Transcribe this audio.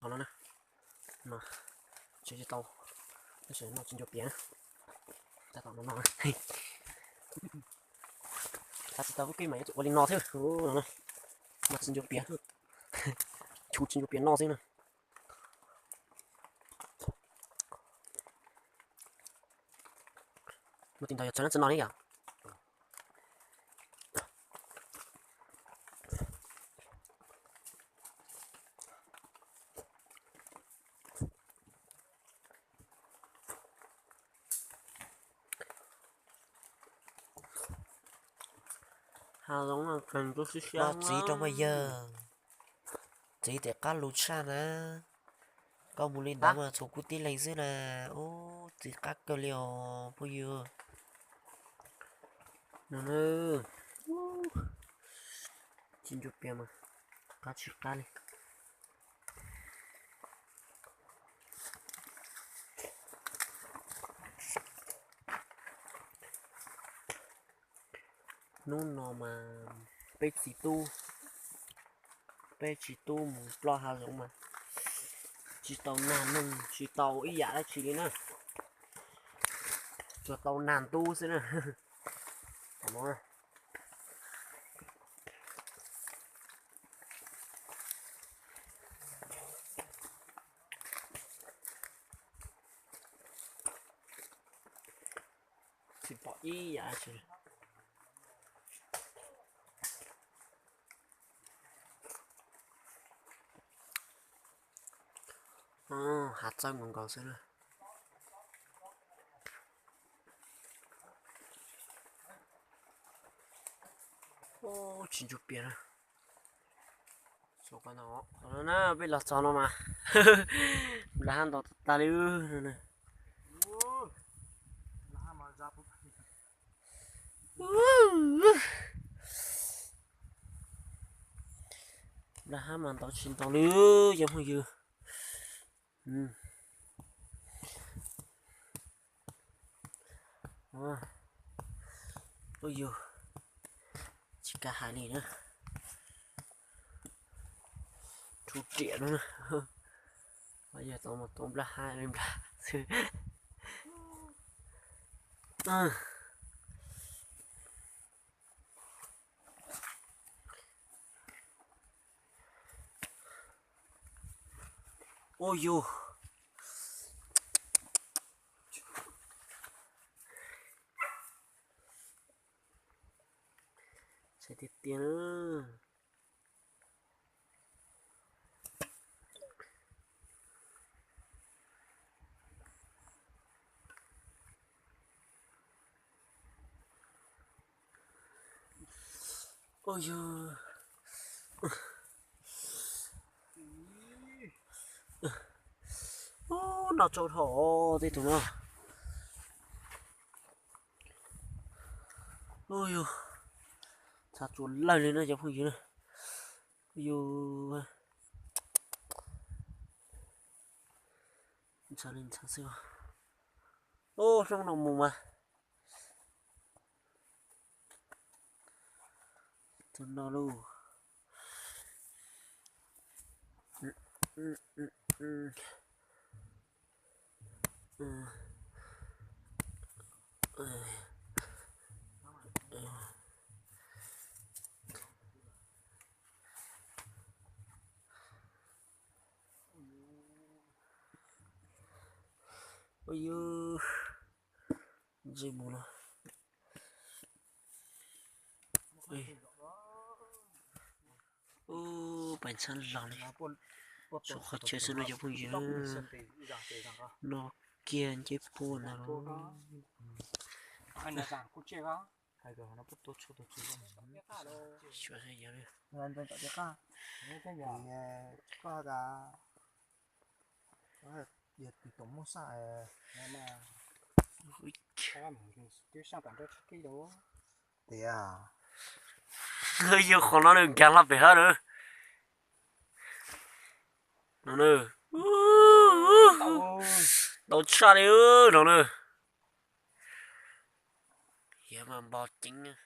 Qhov no na, no, tsis tau, tab sis noj tsis ncuav pias na. Tab tom no no, tab tsis tau, peb mas yuav tsum ua li no thiab. Noj tsis ncuav pias, chu tsis ncuav pias noj xwb na. Mus tim ntawd yog txawv na txawv no li yom. Hav zoov no kheev tu siab siab. Txiv rau mas yawg, txiv tes qab lus tshaj na. Koj mus li ntawd mas tshuav kuv tib leeg xwb na. Ub, txiv qab kawg li os phooj ywg. No na, tsis ncuav pias mas qab tsis qab li. Hnub no mas peb txiv tub, peb txiv tub mus ploj hav zoov mas tsis tau nag neeg tsis tau ib yam dab tsi li na, tsuas tau nag ntub xwb na. Tsis pom ib yam dab tsi. Hav txawb nkaus nkaus xwb na. Tsis ncuav pias na. Qhov no na peb los txog no mas nplaj hab ntau tas tas li. Nplaj hab mas ntau tsis ntau li cov phooj ywg. Ub yug, tsis kav hais li na. Rhuav riam no na. Yog tau mas tau nplaj hab li nplaj xwb. Ub yug, txhais tiag tiag na. Ub yug, ub, noj tsau dhau tej tug no. Ub yug, txhav tsuas lawg li no cov phooj ywg na. Ub yug, ntxhab li ntxhab xwb. Ub, hnub no mus mas tus no lauj. Ub yug, ntsej muag no. Ub, pais ntxhab los li. Suav qhov chaw xwb no cov phooj ywg. No kiag ncej puab ntag lauj. Suav xwb yog li. Yog tus tom muaj saj tias, yog qhov no nws nkag hlo pem hab na. No na, tau tshaj li no na. Yog mas npo ceev.